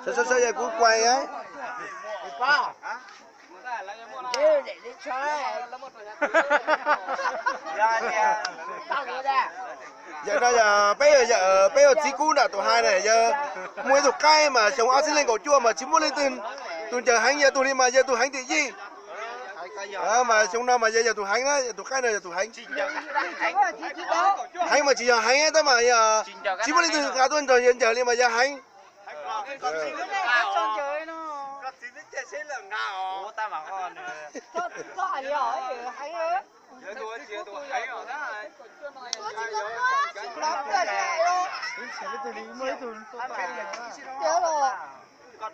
Saib, saib, saib, yog kuv kuais. Yog no yog peb, peb yog txiv kub nram tus haiv na, yog muaj ib tug qaib mas xyoo ob txhiab leej kaum cuaj mas tsis muaj leej twg, tus ncaws heev yog tus li mas yog tus heev tiag yij. Mas xyoo no mas yog, yog tus heev na, yog tus qaib no yog tus heev. Heev mas tsis yog heev tab mas tsis muaj leej twg nqa tuaj nrog yawg ncaws li mas yog heev.